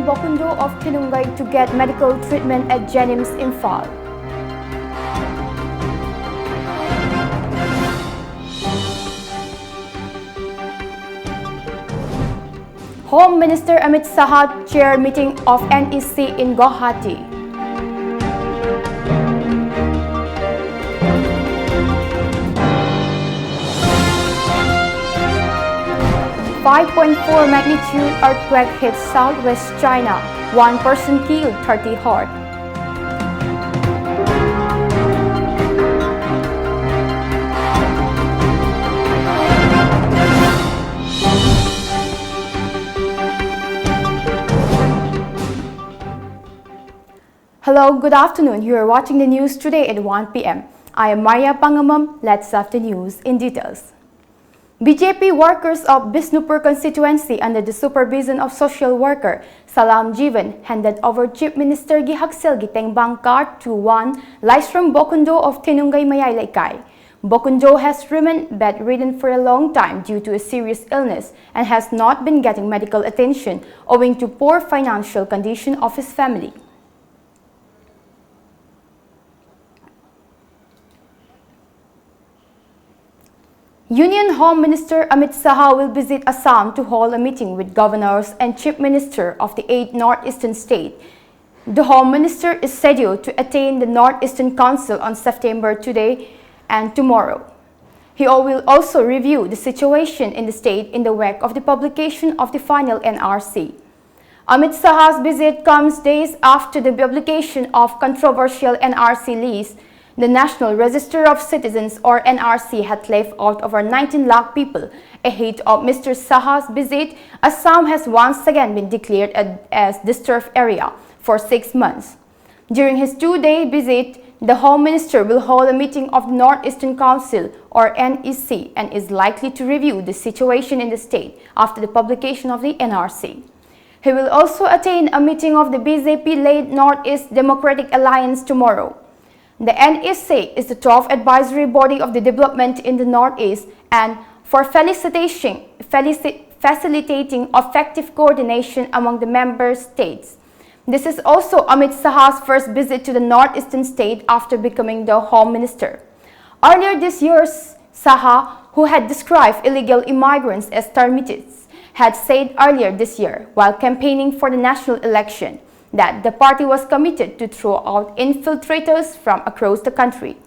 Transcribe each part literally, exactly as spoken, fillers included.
Bokundo of Tinungay to get medical treatment at JNIMS Imphal. Home Minister Amit Shah chair meeting of NEC in Guwahati. Five point four magnitude earthquake hits southwest China. One person killed, thirty hurt. Hello, good afternoon. You are watching the news today at one p.m. I am Maria Pangamam. Let's have the news in details. BJP workers of Bishnupur constituency under the supervision of social worker Salam Jeevan handed over Chief Minister gi hakselgi tengbang card to one Laishram Bokundo of Tinungay Mayai Leikai. Bokundo has remained bedridden for a long time due to a serious illness and has not been getting medical attention owing to poor financial condition of his family. Union Home Minister Amit Shah will visit Assam to hold a meeting with governors and Chief Minister of the eight northeastern state. The Home Minister is scheduled to attend the Northeastern Council on September today and tomorrow. He will also review the situation in the state in the wake of the publication of the final NRC. Amit Shah's visit comes days after the publication of controversial NRC list. The National Register of Citizens, or NRC, had left out over nineteen lakh people. Ahead of Mr. Shah's visit, Assam has once again been declared a, as disturbed area for six months. During his two-day visit, the Home Minister will hold a meeting of the Northeastern Council, or NEC, and is likely to review the situation in the state after the publication of the NRC. He will also attend a meeting of the BJP-led Northeast Democratic Alliance tomorrow. The NEC is the top advisory body of the development in the Northeast, and for felicitation, felici- facilitating effective coordination among the member states. This is also Amit Shah's first visit to the northeastern state after becoming the Home Minister. Earlier this year, Shah, who had described illegal immigrants as termites, had said earlier this year, while campaigning for the national election, that the party was committed to throw out infiltrators from across the country.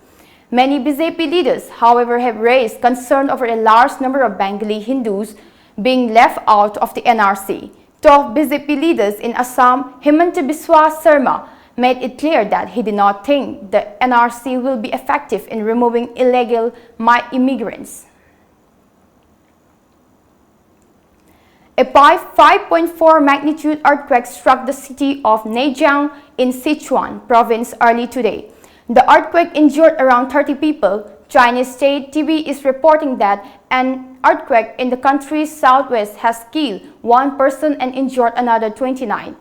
Many B J P leaders, however, have raised concern over a large number of Bengali Hindus being left out of the N R C. Top B J P leaders in Assam, Himanta Biswa Sarma, made it clear that he did not think the N R C will be effective in removing illegal mi- immigrants. A five point four magnitude earthquake struck the city of Nejiang in Sichuan province early today. The earthquake injured around thirty people. Chinese state T V is reporting that an earthquake in the country's southwest has killed one person and injured another twenty-nine.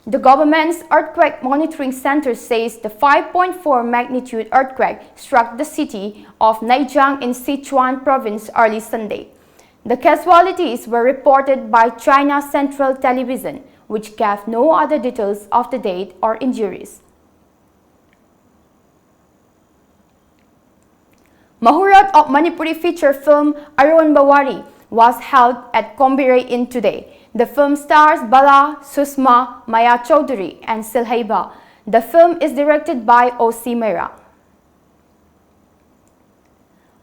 The government's earthquake monitoring center says the five point four magnitude earthquake struck the city of Neijiang in Sichuan province early Sunday. The casualties were reported by China Central Television, which gave no other details of the death or injuries. Muhurat of Manipuri feature film Aron Bawari was held at Kombire Inn today. The film stars Bala, Sushma, Maya Chowdhury, and Silhaiba. The film is directed by O C Mehra.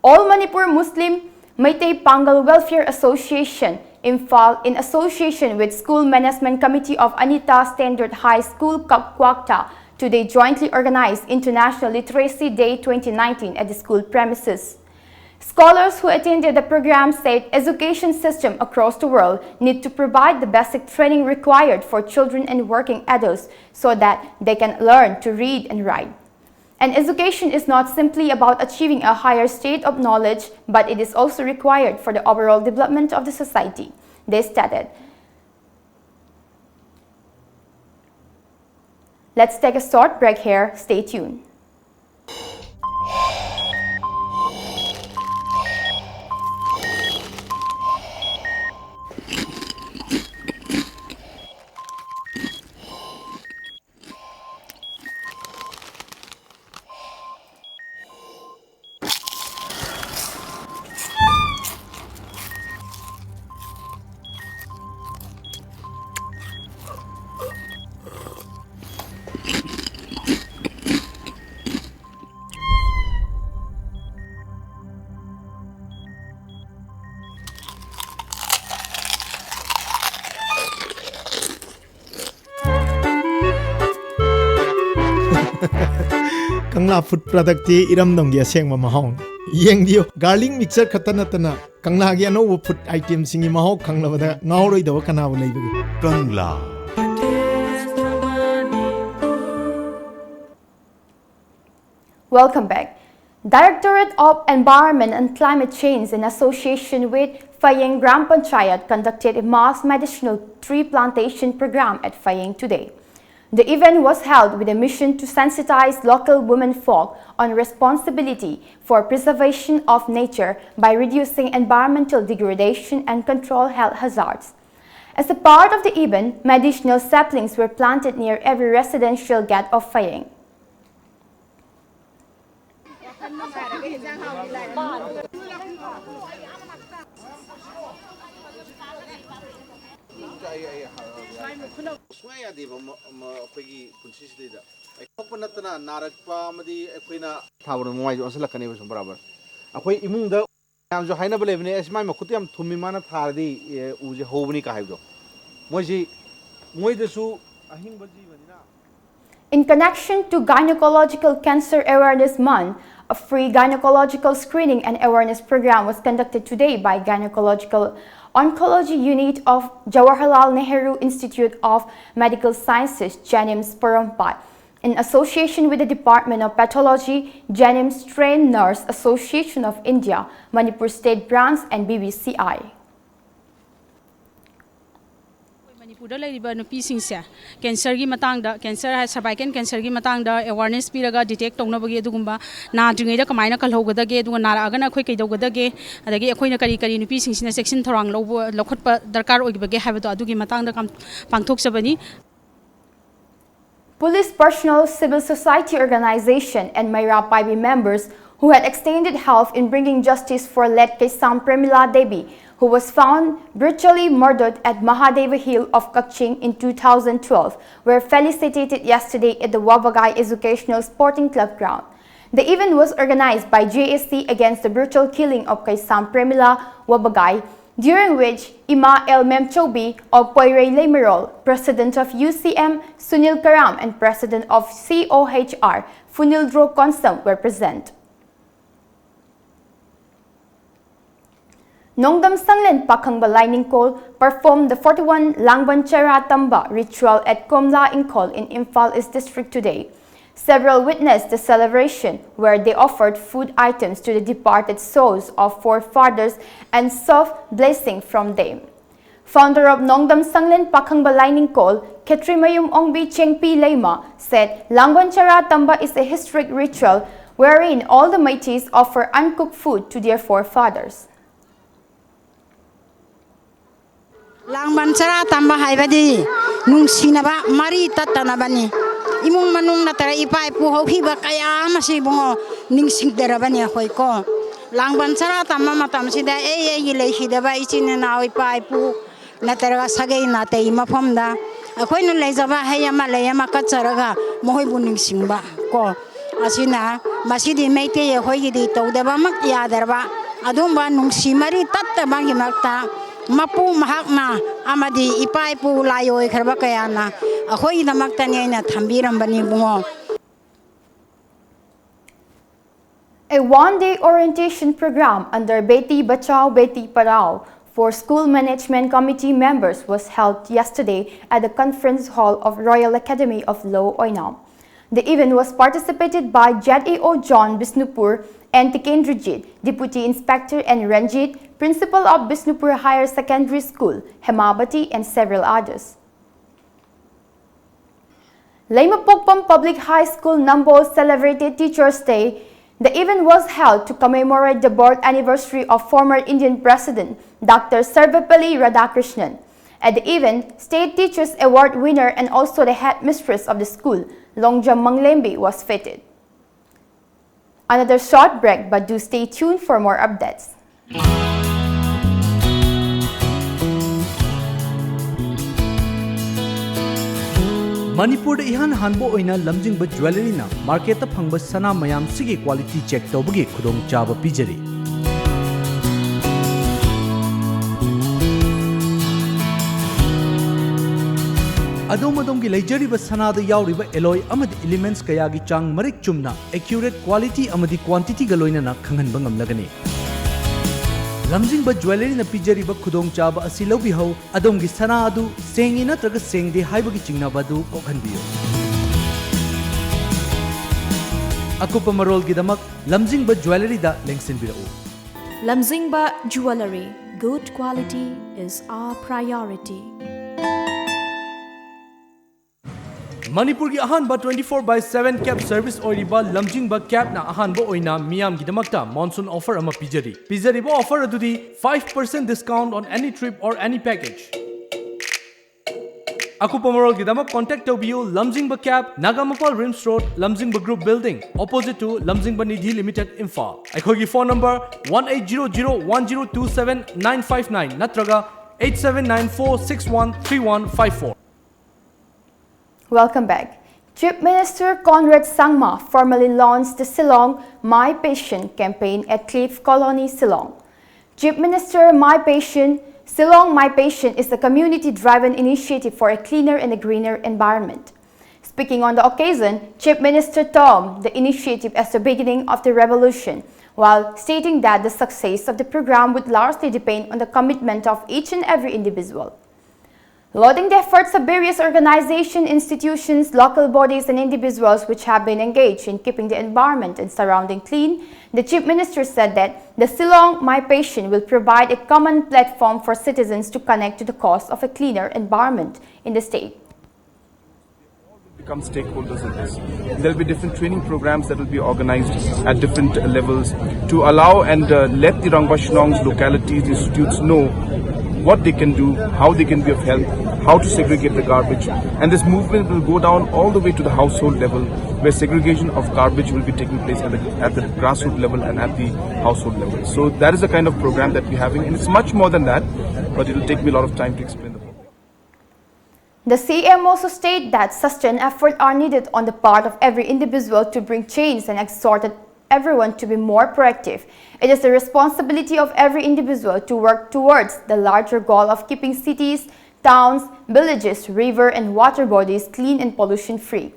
All Manipur Muslim Meitei Pangal Welfare Association, Imphal, in association with School Management Committee of Anita Standard High School, Kapkwakta, today jointly organized International Literacy Day twenty nineteen at the school premises. Scholars who attended the program said education system across the world need to provide the basic training required for children and working adults so that they can learn to read and write. And education is not simply about achieving a higher state of knowledge, but it is also required for the overall development of the society, they stated. Let's take a short break here. Stay tuned. Kangla food ꯄ꯭ꯔꯗꯛꯇꯤ ꯏꯔꯝꯗꯝꯒꯤ ꯑꯁꯦꯡꯕ ꯃꯍꯥꯎꯅꯤ꯫ ꯌꯦꯡꯕꯤꯌꯨ, garlic mixer ꯈꯛꯇ ꯅꯠꯇꯅ ꯀꯪꯂꯥꯒꯤ ꯑꯅꯧꯕ food ꯑꯥꯏꯇꯦꯝꯁꯤꯡꯒꯤ ꯃꯍꯥꯎ ꯈꯪꯂꯕꯗ ꯉꯥꯎꯔꯣꯏꯗꯕ ꯀꯅꯥꯕꯨ ꯂꯩꯕꯒꯦ? ꯀꯪꯂꯥ꯫ Welcome back. Directorate of Environment and Climate Change, in association with Fayeng Gram Panchayat, conducted a mass medicinal tree plantation program at Fayeng today. The event was held with a mission to sensitize local women folk on responsibility for preservation of nature by reducing environmental degradation and control health hazards. As a part of the event, medicinal saplings were planted near every residential gate of Fayeng. ꯁꯨꯡꯌꯥ ꯌꯥꯗꯦꯕ ꯑꯃ ꯑꯃ ꯑꯩꯈꯣꯏꯒꯤ ꯄꯨꯟꯁꯤꯁꯤꯗꯩꯗ ꯊꯣꯛꯄ ꯅꯠꯇꯅ ꯅꯥꯔꯛꯄ ꯑꯃꯗꯤ ꯑꯩꯈꯣꯏꯅ ꯊꯥꯕꯗ ꯃꯃꯥꯏꯁꯨ ꯑꯣꯟꯁꯤꯜꯂꯛꯀꯅꯦꯕ ꯁꯨꯝ ꯕꯔꯥꯕꯔ꯫ ꯑꯩꯈꯣꯏ ꯏꯃꯨꯡꯗ ꯃꯌꯥꯝꯁꯨ ꯍꯥꯏꯅꯕ ꯂꯩꯕꯅꯦ, "ꯑꯁ, ꯃꯥꯏ ꯃꯈꯨꯠꯇꯨ ꯌꯥꯝ ꯊꯨꯝꯃꯤ, ꯃꯥꯅ ꯊꯥꯔꯗꯤ ꯑꯦ, ꯎꯁꯦ ꯍꯧꯕꯅꯤ" ꯀꯥ ꯍꯥꯏꯕꯗꯣ꯫ ꯃꯣꯏꯁꯤ ꯃꯣꯏꯗꯁꯨ ꯑꯍꯤꯡꯕ ꯖꯤꯕꯅꯤꯅ꯫ In connection to Gynecological Cancer Awareness Month, a free gynecological screening and awareness program was conducted today by Gynecological Oncology Unit of Jawaharlal Nehru Institute of Medical Sciences, JANIMS, Porompat, in association with the Department of Pathology, JANIMS, Trained Nurse Association of India, Manipur State Branch, and B B C I. ꯃꯅꯤꯄꯨꯔꯗ ꯂꯩꯔꯤꯕ ꯅꯨꯄꯤꯁꯤꯡꯁꯦ ꯀꯦꯟꯁꯔꯒꯤ ꯃꯇꯥꯡꯗ, cancer ꯍꯥꯏ, ꯁꯔꯚꯥꯏꯀꯦꯜ ꯀꯦꯟꯁꯔꯒꯤ ꯃꯇꯥꯡꯗ awareness ꯄꯤꯔꯒ detect ꯇꯧꯅꯕꯒꯤ, ꯑꯗꯨꯒꯨꯝꯕ ꯅꯥꯗ꯭ꯔꯤꯉꯩꯗ ꯀꯃꯥꯏꯅ ꯀꯜꯍꯧꯒꯗꯒꯦ, ꯑꯗꯨꯒ ꯅꯥꯔꯛꯑꯒꯅ ꯑꯩꯈꯣꯏ ꯀꯩꯗꯧꯒꯗꯒꯦ, ꯑꯗꯒꯤ ꯑꯩꯈꯣꯏꯅ ꯀꯔꯤ ꯀꯔꯤ ꯅꯨꯄꯤꯁꯤꯡꯁꯤꯅ ꯆꯦꯛꯁꯤꯟ ꯊꯧꯔꯥꯡ ꯂꯧꯕ, ꯂꯧꯈꯠꯄ ꯗꯔꯀꯥꯔ ꯑꯣꯏꯕꯒꯦ ꯍꯥꯏꯕꯗꯣ ꯑꯗꯨꯒꯤ ꯃꯇꯥꯡꯗ ꯀꯝ-, ꯄꯥꯡꯊꯣꯛꯆꯕꯅꯤ꯫ Police personnel, civil society organization, and Meira Paibi members who had extended help in bringing justice for late Keisam Premila Devi, who was found brutally murdered at Mahadeva Hill of Kakching in two thousand twelve, were felicitated yesterday at the Wabagai Educational Sporting Club ground. The event was organized by J A C against the brutal killing of Keisam Premila Wabagai. during which Ima L Memchobi of Poirei Leimarol, President of U C M, Sunil Karam, and President of C O H R, Funildro Konsam, were present. Nongdam Sanglen Pakhangba Lainingkol performed the forty-one Langban Chara Tamba ritual at Komla Ingkol in Imphal East District today. Several witnessed the celebration, where they offered food items to the departed souls of forefathers and sought blessing from them. Founder of Nongdam Sanglen Pakhangba Lainingkol, Khetrimayum Ongbi Chengpi Leima, said Langban Chara Tamba is a historic ritual wherein all the Meiteis offer uncooked food to their forefathers. ꯂꯥꯡꯕꯟ ꯆꯔꯥ ꯇꯝꯕ ꯍꯥꯏꯕꯗꯤ ꯅꯨꯡꯁꯤꯅꯕ, ꯃꯔꯤ ꯇꯠꯇꯅꯕꯅꯤ꯫ ꯏꯃꯨꯡ ꯃꯅꯨꯡ ꯅꯠꯇ꯭ꯔꯒ ꯏꯄꯥ ꯏꯄꯨ ꯍꯧꯈꯤꯕ ꯀꯌꯥ ꯑꯃꯁꯤ ꯏꯕꯨꯡꯉꯣ ꯅꯤꯡꯁꯤꯡꯗꯔꯕꯅꯤ ꯑꯩꯈꯣꯏ ꯀꯣ꯫ ꯂꯥꯡꯕꯟ ꯆꯔꯥ ꯇꯝꯕ ꯃꯇꯝꯁꯤꯗ ꯑꯩ ꯑꯩꯒꯤ ꯂꯩꯈꯤꯗꯕ ꯏꯆꯤꯟ ꯏꯅꯥꯎ ꯏꯄꯥ ꯏꯄꯨ ꯅꯠꯇ꯭ꯔꯒ ꯁꯥꯒꯩ ꯅꯥꯇꯩ ꯃꯐꯝꯗ ꯑꯩꯈꯣꯏꯅ ꯂꯩꯖꯕ ꯍꯩ ꯑꯃ ꯂꯩ ꯑꯃ ꯀꯠꯆꯔꯒ ꯃꯈꯣꯏꯕꯨ ꯅꯤꯡꯁꯤꯡꯕ ꯀꯣ꯫ ꯑꯁꯤꯅ ꯃꯁꯤꯗꯤ ꯃꯩꯇꯩ ꯑꯩꯈꯣꯏꯒꯤꯗꯤ ꯇꯧꯗꯕꯃꯛ ꯌꯥꯗ꯭ꯔꯕ ꯑꯗꯨꯒꯨꯝꯕ ꯅꯨꯡꯁꯤ ꯃꯔꯤ ꯇꯠꯇꯕꯒꯤꯃꯛꯇ ꯃꯄꯨ ꯃꯍꯥꯛꯅ ꯑꯃꯗꯤ ꯏꯄꯥ ꯏꯄꯨ ꯂꯥꯏ ꯑꯣꯏꯈ꯭ꯔꯕ ꯀꯌꯥꯅ ꯑꯩꯈꯣꯏꯒꯤꯗꯃꯛꯇꯅꯤ ꯑꯩꯅ ꯊꯝꯕꯤꯔꯝꯕꯅꯤ ꯏꯕꯨꯡꯉꯣ꯫ A one-day orientation program under Beti Bachao Beti Padhao for school management committee members was held yesterday at the conference hall of Royal Academy of Law, Oinam. The event was participated by Z A O John Bishnupur and Tikendrajit, Deputy Inspector, and Ranjit, Principal of Bishnupur Higher Secondary School, Hemabati, and several others. Leimapokpam Public High School, Nambol celebrated Teachers' Day. The event was held to commemorate the birth anniversary of former Indian President Doctor Sarvepalli Radhakrishnan. At the event, State Teachers Award winner and also the headmistress of the school, Longjam Manglembi, was feted. Another short break, but do stay tuned for more updates. ꯃꯅꯤꯄꯨꯔꯗ ꯏꯍꯥꯟ ꯍꯥꯟꯕ ꯑꯣꯏꯅ ꯂꯝꯖꯤꯡꯕ ꯖ꯭ꯋꯦꯂꯔꯤꯅ ꯃꯥꯔꯀꯦꯠꯇ ꯐꯪꯕ ꯁꯅꯥ ꯃꯌꯥꯝꯁꯤꯒꯤ quality check ꯇꯧꯕꯒꯤ ꯈꯨꯗꯣꯡꯆꯥꯕ ꯄꯤꯖꯔꯤ꯫ ꯑꯗꯣꯝ ꯑꯗꯣꯝꯒꯤ ꯂꯩꯖꯔꯤꯕ ꯁꯅꯥꯗ ꯌꯥꯎꯔꯤꯕ alloy ꯑꯃꯗꯤ elements ꯀꯌꯥꯒꯤ ꯆꯥꯡ ꯃꯔꯤꯛ ꯆꯨꯝꯅ, accurate quality ꯑꯃꯗꯤ quantityꯒ ꯂꯣꯏꯅꯅ ꯈꯪꯍꯟꯕ ꯉꯝꯂꯒꯅꯤ꯫ ꯂꯝꯖꯤꯡꯕ ꯖ꯭ꯋꯦꯂꯔꯤꯅ ꯄꯤꯖꯔꯤꯕ ꯈꯨꯗꯣꯡꯆꯥꯕ ꯑꯁꯤ ꯂꯧꯕꯤꯍꯧ꯫ ꯑꯗꯣꯝꯒꯤ ꯁꯅꯥ ꯑꯗꯨ ꯁꯦꯡꯉꯤ ꯅꯠꯇ꯭ꯔꯒ ꯁꯦꯡꯗꯦ ꯍꯥꯏꯕꯒꯤ ꯆꯤꯡꯅꯕ ꯑꯗꯨ ꯀꯣꯛꯍꯟꯕꯤꯌꯨ꯫ ꯑꯀꯨꯞꯄ ꯃꯔꯣꯜꯒꯤꯗꯃꯛ ꯂꯝꯖꯤꯡꯕ ꯖ꯭ꯋꯦꯂꯔꯤꯗ ꯂꯦꯡꯁꯤꯟꯕꯤꯔꯛꯎ꯫ Lamjingba Jewellery, good quality is our priority. ꯃꯅꯤꯄꯨꯔꯒꯤ ꯑꯍꯥꯟꯕ twenty four by seven cab service ꯑꯣꯏꯔꯤꯕ ꯂꯝꯖꯤꯡꯕ cabꯅ ꯑꯍꯥꯟꯕ ꯑꯣꯏꯅ ꯃꯤꯌꯥꯝꯒꯤꯗꯃꯛꯇ monsoon offer ꯑꯃ ꯄꯤꯖꯔꯤ꯫ ꯄꯤꯖꯔꯤꯕ offer ꯑꯗꯨꯗꯤ five percent discount on any trip or any package. ꯑꯀꯨꯞꯄ ꯃꯔꯣꯜꯒꯤꯗꯃꯛ contact ꯇꯧꯕꯤꯌꯨ ꯂꯝꯖꯤꯡꯕ cab, ꯅꯥꯒꯥꯃꯄꯥꯜ ꯔꯤꯝꯁ ꯔꯣꯗ, ꯂꯝꯖꯤꯡꯕ group building, opposite to ꯂꯝꯖꯤꯡꯕ ꯅꯤꯙꯤ ꯂꯤꯃꯤꯇꯦꯗ, ꯏꯝꯐꯥꯜ꯫ ꯑꯩꯈꯣꯏꯒꯤ phone number one eight zero zero one zero two seven nine five nine ꯅꯠꯇ꯭ꯔꯒ eight seven nine four six one three one five four꯫ Welcome back. Chief Minister Conrad Sangma formally launched the Shillong My Patient campaign at Cliff Colony, Shillong. Chief Minister My Patient, Shillong My Patient is a community-driven initiative for a cleaner and a greener environment. Speaking on the occasion, Chief Minister termed the initiative as the beginning of the revolution, while stating that the success of the program would largely depend on the commitment of each and every individual. Lauding the efforts of various organizations, institutions, local bodies, and individuals which have been engaged in keeping the environment and surrounding clean, the Chief Minister said that the Shillong My Patient will provide a common platform for citizens to connect to the cause of a cleaner environment in the state. Become stakeholders in this. There'll be different training programs that will be organized at different levels to allow and uh, let the Rangbah Shnong's localities, institutes know what they can do, how they can be of help, how to segregate the garbage. And this movement will go down all the way to the household level, where segregation of garbage will be taking place at the, at the grassroots level and at the household level. So that is the kind of program that we're having, and it's much more than that, but it'll take me a lot of time to explain the whole thing. The C M also stated that sustained efforts are needed on the part of every individual to bring change and exhorted everyone to be more proactive. It is the responsibility of every individual to work towards the larger goal of keeping cities towns, villages, river and water bodies clean and pollution-free.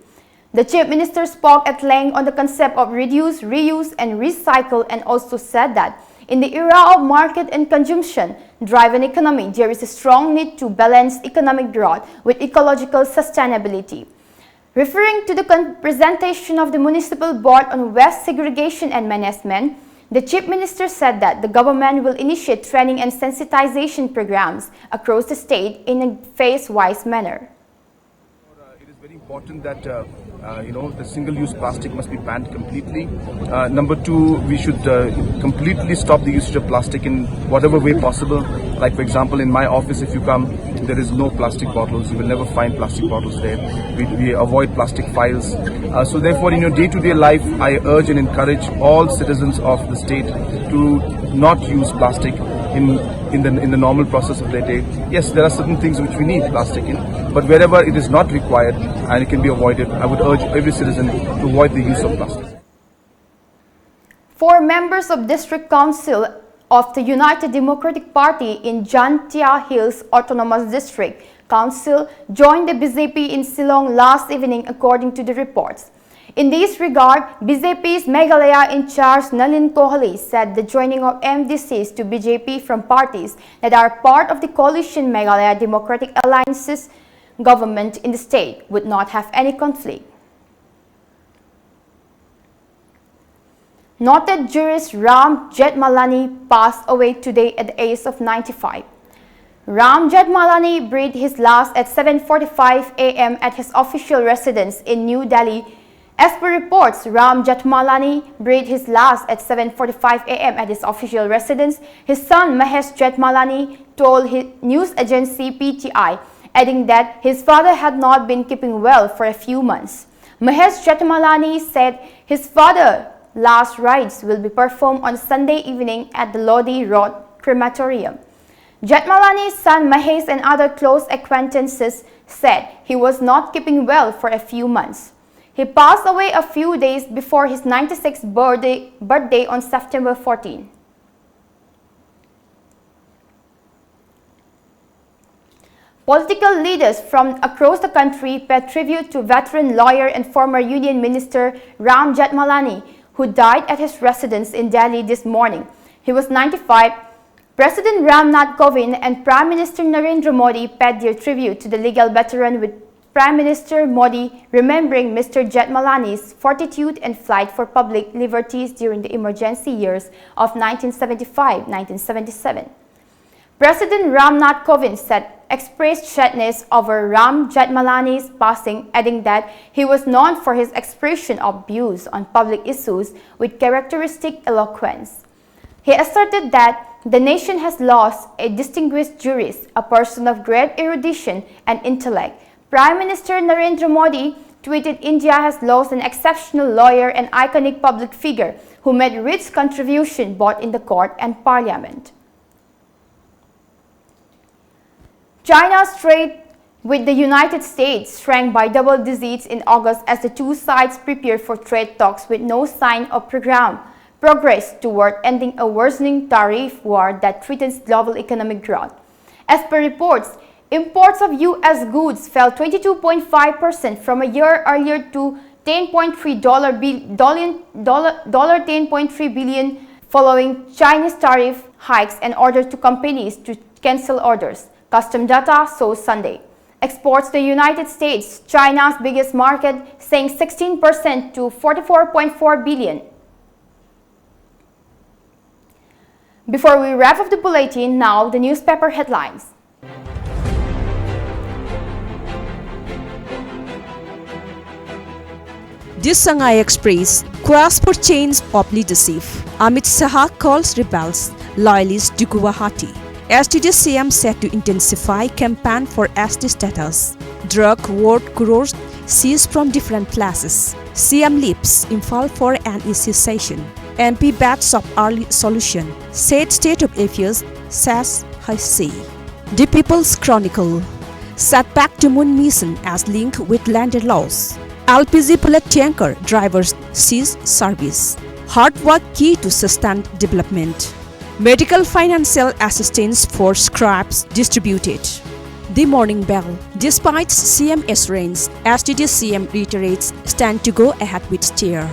The Chief Minister spoke at length on the concept of reduce, reuse and recycle and also said that in the era of market and consumption-driven economy, there is a strong need to balance economic growth with ecological sustainability. Referring to the con- presentation of the Municipal Board on Waste Segregation and Management, the Chief Minister said that the government will initiate training and sensitization programs across the state in a phase-wise manner. Uh, it is very important that uh, uh, you know, the single-use plastic must be banned completely. Uh, number two, we should uh, completely stop the usage of plastic in whatever way possible. Like, for example, in my office, if you come, there is no plastic bottles. You will never find plastic bottles there. We, we avoid plastic files. Uh, so therefore, in your day-to-day life, I urge and encourage all citizens of the state to not use plastic in in the, in the normal process of their day. Yes, there are certain things which we need plastic in, but wherever it is not required and it can be avoided, I would urge every citizen to avoid the use of plastic. Four members of District Council of the United Democratic Party in Jaintia Hills Autonomous District Council joined the B J P in Shillong last evening, according to the reports. In this regard, B J P's Meghalaya in-charge Nalin Kohli said the joining of M D Cs to B J P from parties that are part of the coalition Meghalaya Democratic Alliance's government in the state would not have any conflict. Noted jurist Ram Jethmalani passed away today at the age of ninety-five. Ram Jethmalani breathed his last at seven forty-five a m at his official residence in New Delhi. As per reports, Ram Jethmalani breathed his last at seven forty-five a m at his official residence. His son Mahesh Jethmalani told his news agency P T I, adding that his father had not been keeping well for a few months. Mahesh Jethmalani said his father's last rites will be performed on Sunday evening at the Lodi Road Crematorium. Jethmalani's son Mahesh and other close acquaintances said he was not keeping well for a few months. He passed away a few days before his ninety-sixth birthday, birthday on September fourteen. Political leaders from across the country paid tribute to veteran lawyer and former Union Minister Ram Jethmalani, who died at his residence in Delhi this morning. He was ninety-five. President Ram Nath Kovind and Prime Minister Narendra Modi paid their tribute to the legal veteran, with Prime Minister Modi remembering Mister Jethmalani's fortitude and fight for public liberties during the emergency years of nineteen seventy-five nineteen seventy-seven. President Ram Nath Kovind said, expressed sadness over Ram Jethmalani's passing, adding that he was known for his expression of views on public issues with characteristic eloquence. He asserted that the nation has lost a distinguished jurist, a person of great erudition and intellect. Prime Minister Narendra Modi tweeted, India has lost an exceptional lawyer and iconic public figure who made rich contribution both in the court and parliament. China's trade with the United States shrank by double digits in August as the two sides prepare for trade talks with no sign of program progress toward ending a worsening tariff war that threatens global economic growth. As per reports, imports of U S goods fell twenty-two point five percent from a year earlier to ten point three dollar bil-, dollar, dollar, dollar ten point three billion following Chinese tariff hikes and orders to companies to cancel orders, custom data shows Sunday. Exports to the United States, China's biggest market, sank sixteen percent to forty-four point four billion. Before we wrap up the bulletin, now the newspaper headlines. This Sangai Express, quest for change of leadership. Amit Shah calls rebels loyalists to Guwahati. S T D C M set to intensify campaign for S T status. Drug worth crores seized from different places. C M leaves Imphal for N E C session. M P backs up early solution, said state of affairs, says Haisi. The People's Chronicle. Setback to Moon Mission as link with lander loss. L P G bullet tanker drivers cease service. Hard work key to sustained development. Medical financial assistance for scripts distributed. The morning bell. Despite C M assurance, S T D C M reiterates stand to go ahead with steer.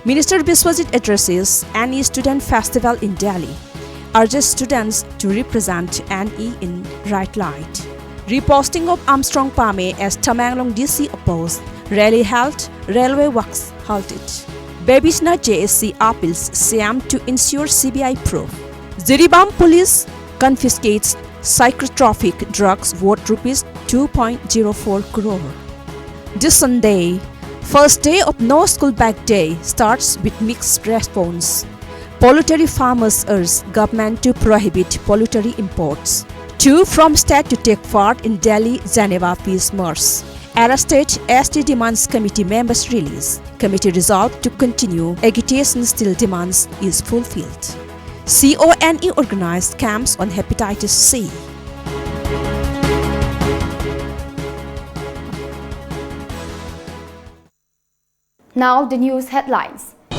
Minister Biswajit addresses N E Student Festival in Delhi, urges students to represent N E in right light. Reposting of Armstrong Pame as Tamenglong D C opposed, rally held, railway works halted. Babishna J S C appeals C M to ensure C B I probe. Jiribam police confiscates psychotropic drugs worth rupees two point zero four crore. This Sunday, first day of no school bag day, starts with mixed response. Poultry farmers urge government to prohibit poultry imports. Two from state to take part in Delhi Geneva Peace March. Arrested S T demands committee members release. Committee resolved to continue agitation till demands is fulfilled. C O N E organized camps on hepatitis C. Now the news headlines. The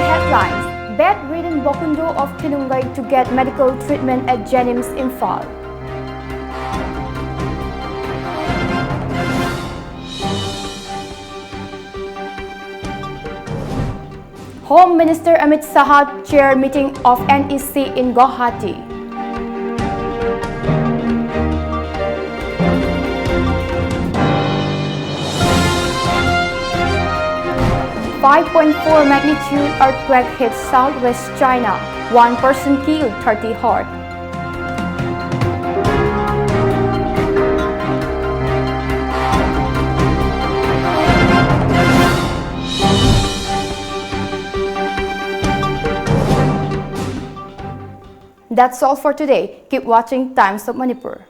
headlines. Bedridden Bokundo of Kinungai to get medical treatment at JNIMS Imphal. Home Minister Amit Shah chair meeting of N E C in Guwahati. Five point four magnitude earthquake hits southwest China. One person killed, thirty hurt. That's all for today. Keep watching Times of Manipur.